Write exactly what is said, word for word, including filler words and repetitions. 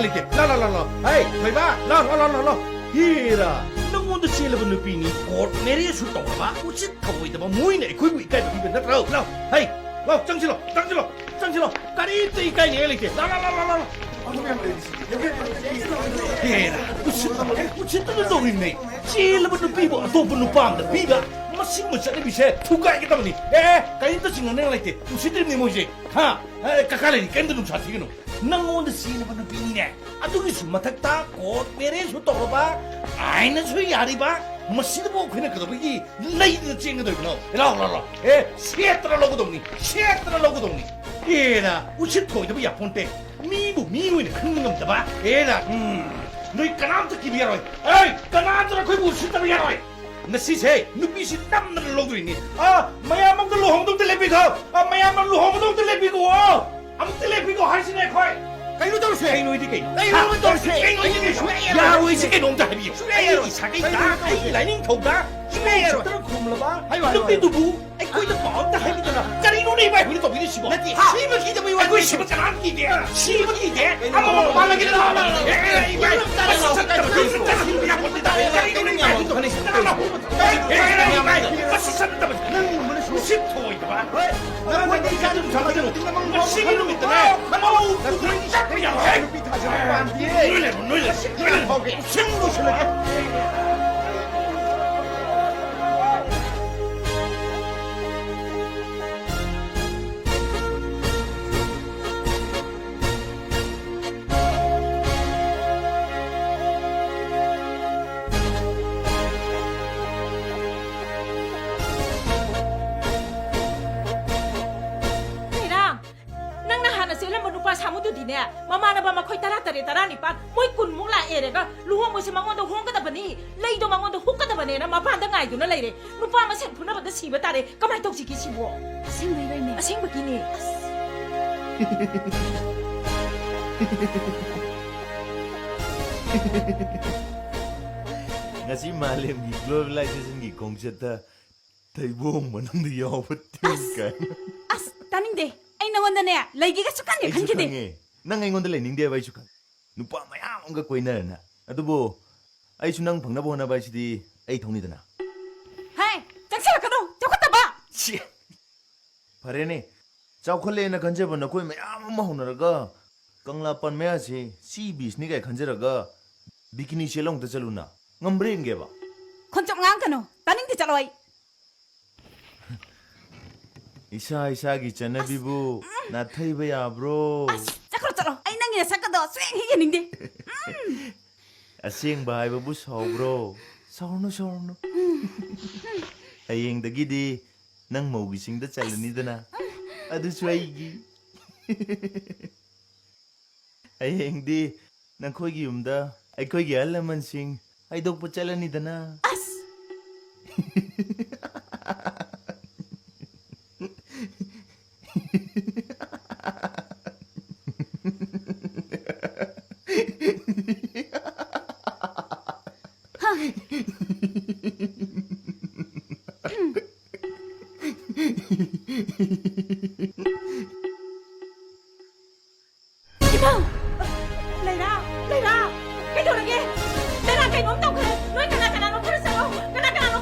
ꯂꯩꯇꯦ꯫ ꯂꯥ, ꯂꯥ, ꯂꯥ, ꯂꯥ꯫ ꯍꯩ, ꯊꯣꯏꯕ, ꯂꯥ, ꯂꯥ, ꯂꯥ, ꯂꯥ, ꯂꯥ꯫ ꯍꯦꯔꯥ, ꯅꯪꯉꯣꯟꯗ ꯆꯦꯜꯂꯕ ꯅꯨꯄꯤꯅꯤ, court marriage ꯁꯨ ꯇꯧꯔꯕ, ꯎꯁꯤꯠ ꯊꯑꯣꯏꯗꯕ, ꯃꯣꯏꯅ ꯑꯩꯈꯣꯏꯕꯨ ꯏꯀꯥꯏꯕ ꯄꯤꯕ ꯅꯠꯇ꯭ꯔꯣ? ꯂꯥꯎ, ꯍꯩ, ꯂꯥꯎ, ꯆꯪꯁꯤꯜꯂꯣ, ꯆꯪꯁꯤꯜꯂꯣ, ꯆꯪꯁꯤꯜꯂꯣ꯫ ꯀꯔꯤꯝꯇ ꯏꯀꯥꯏꯅꯤꯡꯉꯥꯏ ꯂꯩꯇꯦ꯫ ꯂꯥ, ꯂꯥ, ꯂꯥ, ꯂꯥ, ꯂꯥ꯫ ꯍꯦꯔꯥ, ꯎꯁꯤꯠꯇꯕ, ꯎꯁꯤꯠꯇꯕ ꯇꯧꯔꯤꯕꯅꯦ꯫ ꯆꯦꯜꯂꯕ ꯅꯨꯄꯤꯕꯨ ꯑꯇꯣꯞꯄ ꯅꯨꯄꯥ ꯑꯃꯗ ꯄꯤꯕ, ꯃꯁꯤꯒꯨꯝꯕ ꯆꯠꯅꯕꯤꯁꯦ ꯊꯨꯒꯥꯏꯒꯗꯕꯅꯤ꯫ ꯑꯦ, ꯀꯔꯤꯝꯇ ꯆꯤꯡꯅꯅꯤꯡꯉꯥꯏ ꯂꯩꯇꯦ꯫ ꯎꯁꯤꯠꯇ꯭ꯔꯤꯕꯅꯤ ꯃꯣꯏꯁꯦ꯫ ꯍꯥ? ꯑꯦ, ꯀꯀꯥ ꯂꯩꯔꯤ, ꯀꯔꯤꯝꯇ ꯅꯨꯡꯁꯥ ꯊꯤꯒꯅꯨ꯫ ꯅꯪꯉꯣꯟꯗ ꯆꯦꯜꯂꯕ ꯅꯨꯄꯤꯅꯤꯅꯦ꯫ ꯑꯗꯨꯒꯤꯁꯨ ꯃꯊꯛꯇ court marriage ꯁꯨ ꯇꯧꯔꯕ, ꯑꯥꯏꯟꯅꯁꯨ ꯌꯥꯔꯤꯕ, ꯃꯁꯤꯗꯕꯨ ꯑꯩꯈꯣꯏꯅ ꯀꯩꯗꯧꯕꯒꯤ ꯂꯩꯗꯅ ꯆꯦꯟꯒꯗꯧꯔꯤꯕꯅꯣ? ꯂꯥꯎ, ꯂꯥꯎ, ꯂꯥꯎ꯫ ꯑꯦ, ꯁꯦꯠꯇꯅ ꯂꯧꯒꯗꯧꯅꯤ, ꯁꯦꯠꯇꯅ ꯂꯧꯒꯗꯧꯅꯤ꯫ ꯑꯦꯔꯥ, ꯎꯁꯤꯠ ꯊꯑꯣꯏꯗꯕ ꯌꯥꯄꯣꯟꯇꯦ꯫ ꯃꯤꯕꯨ ꯃꯤ ꯑꯣꯏꯅ ꯈꯟꯕ ꯉꯝꯗꯕ꯫ ꯑꯦꯔꯥ, ꯎꯝ, ꯅꯣꯏ ꯀꯅꯥꯝꯇ ꯀꯤꯕ ꯌꯥꯔꯣꯏ꯫ ꯑꯦ, ꯀꯅꯥꯝꯇꯅ ꯑꯩꯈꯣꯏꯕꯨ ꯎꯁꯤꯠꯇꯕ ꯌꯥꯔꯣꯏ꯫ ꯉꯁꯤꯁꯦ ꯅꯨꯄꯤꯁꯤ ꯅꯝꯗꯅ ꯂꯧꯗꯣꯏꯅꯤ꯫ ꯑ, ꯃꯌꯥꯝ ꯑꯝꯇ ꯂꯨꯍꯣꯡꯕꯗꯣ ꯑꯝꯇ ꯂꯦꯞꯄꯤꯈꯣ꯫ ꯑ, ꯃꯌꯥꯝ ꯑꯃ ꯂꯨꯍꯣꯡꯕꯗꯣ ꯑꯝꯇ ꯂꯦꯞꯄꯤꯈꯣ꯫ ꯑꯝꯇ ꯂꯦꯞꯄꯤꯈꯣ ꯍꯥꯏꯁꯤꯅꯦ ꯑꯩꯈꯣꯏ꯫ ꯀꯩꯅꯣ ꯇꯧꯔꯤꯁꯦ? ꯀꯩꯅꯣꯗꯤ ꯀꯩꯅꯣ? ꯀꯩꯅꯣ ꯇꯧꯔꯤꯁꯦ? ꯀꯩꯅꯣꯗꯤ ꯀꯩꯅꯣ? ꯁꯨꯡꯌꯥ ꯌꯥꯔꯣꯏ꯫ ꯌꯥꯔꯣꯏꯁꯤ ꯀꯩꯅꯣꯝꯇ ꯍꯥꯏꯕꯤꯌꯨ꯫ ꯁꯨꯡꯌꯥ ꯌꯥꯔꯣꯏ꯫ ꯑꯩꯒꯤ ꯁꯥꯒꯩꯗ, ꯀꯩꯅꯣ ꯇꯧꯔꯤꯁꯦ? ꯑꯩꯒꯤ ꯂꯥꯏꯅꯤꯡꯊꯧꯗ ꯁꯨꯡꯌꯥ ꯌꯥꯔꯣꯏ꯫ ꯎꯁꯤꯠꯇꯅ ꯈꯨꯝꯂꯕ ꯍꯥꯏꯌꯨ, ꯍꯥꯏꯌꯨ, ꯍꯥꯏꯌꯨ꯫ ꯅꯨꯄꯤꯗꯨꯕꯨ ꯑꯩꯈꯣꯏꯗ ꯄꯥꯎ ꯑꯝꯇ ꯍꯥꯏꯕꯤꯗꯅ ꯀꯔꯤꯅꯣꯅꯦ ꯏꯕꯥꯏ ꯍꯣꯏꯅ ꯇꯧꯕꯤꯔꯤꯁꯤꯕꯣ? ꯅꯠꯇꯦ, ꯍꯥ? ꯁꯤꯕ ꯀꯤꯗꯕꯩ ꯋꯥꯅꯤ꯫ ꯑꯩꯈꯣꯏ ꯁꯤꯕ ꯀꯅꯥꯝ ꯀꯤꯗꯦ꯫ ꯁꯤꯕ ꯀꯤꯗꯦ꯫ ꯀꯩꯅꯣ? ꯑꯃꯃꯝ ꯃꯃꯥꯡꯗꯒꯤ ꯂꯥꯛꯑꯣ꯫ ꯑꯦ, ꯑꯦ, ꯏꯕꯥꯏ, ꯃꯁꯤ ꯆꯠꯇꯕ, ꯆꯠꯇꯕ ꯌꯥꯄꯣꯠꯇꯦꯗ꯫ ꯀꯔꯤꯅꯣꯅꯦ ꯏꯕꯥꯏ ꯍꯣꯏꯅ ꯇꯧꯔꯤꯁꯤꯕꯣ? ꯀꯔꯤꯅꯣ? ꯑꯦ, ꯑꯦ, ꯑꯦ, ꯏꯕꯥꯏ, ꯃꯁꯤ ꯆꯠꯇꯕ꯫ ꯅꯪ ꯃꯅꯨꯡ ꯁꯤ ꯊꯣꯏꯗꯕ꯫ ꯍꯣꯏ꯫ ꯅꯪꯉꯣꯟꯗ ꯏꯀꯥꯏꯗꯨꯝ ꯊꯝꯒꯅꯨ꯫ ꯃꯁꯤꯒꯤ ꯅꯨꯃꯤꯠꯇꯅꯦ ꯅꯃꯧ ꯄꯨꯈ꯭ꯔꯤ ꯆꯠꯄ ꯌꯥꯔꯣꯏ꯫ ꯅꯨꯄꯤ ꯊꯥꯖꯕ ꯄꯥꯝꯗꯤꯌꯦ꯫ ꯅꯣꯏ ꯂꯩꯔꯣ, ꯅꯣꯏ ꯂꯩꯔꯣ, ꯅꯣꯏ ꯂꯩꯔꯣ꯫ ꯐꯥꯎꯒꯦ꯫ ꯁꯤꯡ ꯂꯣꯏꯁꯤꯜꯂꯒꯦ꯫ ꯍꯩꯔꯥꯡ, ꯅꯪꯅ ꯍꯥꯟꯅ ꯆꯦꯜꯂꯝꯕ ꯅꯨꯄꯥ ꯁꯥꯃꯨꯗꯨꯗꯤꯅꯦ, ꯃꯃꯥꯟꯅꯕ ꯃꯈꯣꯏ ꯇꯔꯥ ꯇꯔꯦꯠ, ꯇꯔꯥ ꯅꯤꯄꯥꯟ, ꯃꯣꯏ ꯀꯨꯟꯃꯨꯛ ꯂꯥꯛꯑꯦꯔꯒ ꯂꯨꯍꯣꯡꯕꯁꯦ ꯃꯉꯣꯟꯗ ꯍꯣꯡꯒꯗꯕꯅꯤ, ꯂꯩꯗꯣ ꯃꯉꯣꯟꯗ ꯍꯨꯛꯀꯗꯕꯅꯦꯅ ꯃꯄꯥꯟꯗ ꯉꯥꯏꯗꯨꯅ ꯂꯩꯔꯦ꯫ ꯅꯨꯄꯥ ꯃꯁꯦꯟ ꯐꯨꯅꯕꯗ ꯁꯤꯕ ꯇꯥꯔꯦ꯫ ꯀꯃꯥꯏꯅ ꯇꯧꯁꯤꯒꯦ ꯁꯤꯕꯣ? ꯑꯁꯦꯡꯕꯩꯔꯣꯏꯅꯦ? ꯑꯁꯦꯡꯕꯒꯤꯅꯦ꯫ ꯑꯁ꯫ ꯉꯁꯤ ꯃꯥꯂꯦꯝꯒꯤ globalization ꯒꯤ ꯈꯣꯡꯆꯠꯇ ꯊꯩꯕꯣꯡ ꯃꯅꯨꯡꯗ ꯌꯥꯎꯕ ꯇꯤꯟ ꯑꯁ! ꯀꯥꯏꯅ꯫ ꯑꯁ, ꯇꯥꯅꯤꯡꯗꯦ꯫ ꯑꯩ ꯅꯉꯣꯟꯗꯅꯦ ꯂꯩꯒꯦꯒ ꯁꯨꯛꯈꯟ ꯍꯦꯛ ꯑꯩꯁꯨ ꯈꯟꯈꯤꯗꯦ꯫ ꯈꯪꯉꯦ꯫ ꯅꯪ ꯑꯩꯉꯣꯟꯗ ꯂꯩꯅꯤꯡꯗꯦꯕ, ꯑꯩꯁꯨ ꯈꯪꯉꯦ꯫ ꯅꯨꯄꯥ ꯃꯌꯥꯝ ꯑꯃꯒ ꯀꯣꯏꯅꯔꯅ꯫ ꯑꯗꯨꯕꯨ ꯑꯩꯁꯨ ꯅꯪ ꯐꯪꯅꯕ ꯍꯣꯠꯅꯕ ꯍꯥꯏꯁꯤꯗꯤ ꯑꯩ ꯊꯧꯅꯤꯗꯅ꯫ ꯍꯦ, ꯆꯪꯁꯤꯜꯂꯛꯀꯅꯨ, ꯆꯥꯎꯈꯠꯇꯕ꯫ ꯁꯤ! ꯐꯔꯦꯅꯦ, ꯆꯥꯎꯈꯠꯂꯦꯅ ꯈꯟꯖꯕ ꯅꯈꯣꯏ ꯃꯌꯥꯝ ꯑꯃ ꯍꯧꯅꯔꯒ ꯀꯪꯂꯥ ꯄꯥꯟ ꯃꯌꯥꯁꯤ ꯁꯤ ꯕꯤꯁꯅꯤ ꯀꯥꯏ ꯈꯟꯖꯔꯒ ꯕꯤꯀꯤꯅꯤ ꯁꯦꯠꯂ ꯑꯃꯨꯛꯇ ꯆꯠꯂꯨꯅ꯫ ꯉꯝꯕ꯭ꯔꯥ ꯌꯦꯡꯒꯦꯕ? ꯈꯣꯟꯆꯣꯞ ꯉꯥꯡꯒꯅꯨ, ꯇꯥꯅꯤꯡꯗꯦ, ꯆꯠꯂꯣ꯫ ꯑꯩ ꯏꯁꯥ ꯏꯁꯥꯒꯤ ꯆꯠꯅꯕꯤꯕꯨ ꯅꯥꯊꯩꯕ ꯌꯥꯕ꯭ꯔꯣ? ꯑꯁ, ꯆꯠꯈ꯭ꯔꯣ, ꯆꯠꯂꯣ꯫ ꯑꯩ ꯅꯪꯒꯤ ꯅꯁꯛꯀꯗꯣ ꯁꯨꯡꯌꯦꯡ ꯍꯦꯛ ꯌꯦꯡꯅꯤꯡꯗꯦ꯫ ꯑꯁꯦꯡꯕ ꯍꯥꯏꯕꯕꯨ ꯁꯥꯎꯕ꯭ꯔꯣ? ꯁꯥꯎꯔꯅꯨ, ꯁꯥꯎꯔꯅꯨ꯫ ꯍꯌꯦꯡꯗꯒꯤꯗꯤ ꯅꯪ ꯃꯧꯒꯤꯁꯤꯡꯗ ꯆꯜꯂꯅꯤꯗꯅ꯫ ꯑꯗꯨꯁꯨ ꯑꯩꯒꯤ꯫ ꯍꯌꯦꯡꯗꯤ ꯅꯈꯣꯏꯒꯤ ꯌꯨꯝꯗ ꯑꯩꯈꯣꯏꯒꯤ ꯑꯍꯜ ꯂꯃꯟꯁꯤꯡ ꯍꯥꯏꯗꯣꯛꯄ ꯆꯠꯂꯅꯤꯗꯅ꯫ ꯑꯁ!